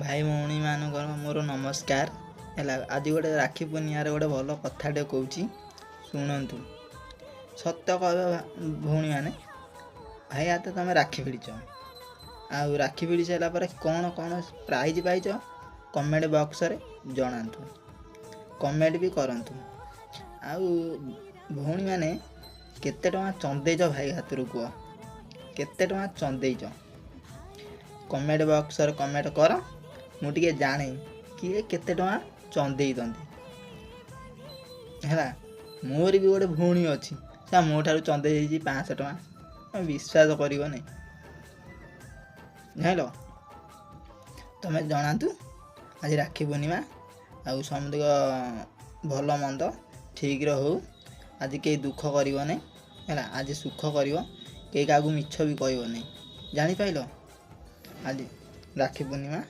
ଭାଇ ଭଉଣୀମାନଙ୍କର ମୋର ନମସ୍କାର। ହେଲା, ଆଜି ଗୋଟେ ରାକ୍ଷୀ ପୂର୍ଣ୍ଣିମାରେ ଗୋଟେ ଭଲ କଥାଟେ କହୁଛି, ଶୁଣନ୍ତୁ। ସତ କହିବ ଭଉଣୀମାନେ, ଭାଇ ହାତ ତୁମେ ରାକ୍ଷୀ ଭିଡ଼ିଛ, ଆଉ ରାକ୍ଷୀ ଭିଡ଼ି ସାରିଲା ପରେ କ'ଣ କ'ଣ ପ୍ରାଇଜ୍ ପାଇଛ କମେଣ୍ଟ ବକ୍ସରେ ଜଣାନ୍ତୁ, କମେଣ୍ଟ ବି କରନ୍ତୁ। ଆଉ ଭଉଣୀମାନେ କେତେ ଟଙ୍କା ଚନ୍ଦେଇଛ ଭାଇ ହାତରୁ କୁହ, କେତେ ଟଙ୍କା ଚନ୍ଦେଇଛ? କମେଣ୍ଟ ବକ୍ସରେ କମେଣ୍ଟ କର, ମୁଁ ଟିକେ ଜାଣେ କିଏ କେତେ ଟଙ୍କା ଚନ୍ଦେଇଛନ୍ତି। ହେଲା, ମୋର ବି ଗୋଟେ ଭଉଣୀ ଅଛି, ସେ ମୋ ଠାରୁ ଚନ୍ଦେଇ ଦେଇଛି 500 ଟଙ୍କା, ବିଶ୍ୱାସ କରିବନି। ଜାଣିଲ, ତମେ ଜଣାନ୍ତୁ। ଆଜି ରାକ୍ଷୀ ପୂର୍ଣ୍ଣିମା, ଆଉ ସମସ୍ତଙ୍କ ଭଲ ମନ୍ଦ ଠିକ୍ରେ ହଉ। ଆଜି କେହି ଦୁଃଖ କରିବନି, ହେଲା, ଆଜି ସୁଖ କରିବ। କେହି କାହାକୁ ମିଛ ବି କହିବନି, ଜାଣିପାରିଲ? ଆଜି ରାକ୍ଷୀ ପୂର୍ଣ୍ଣିମା।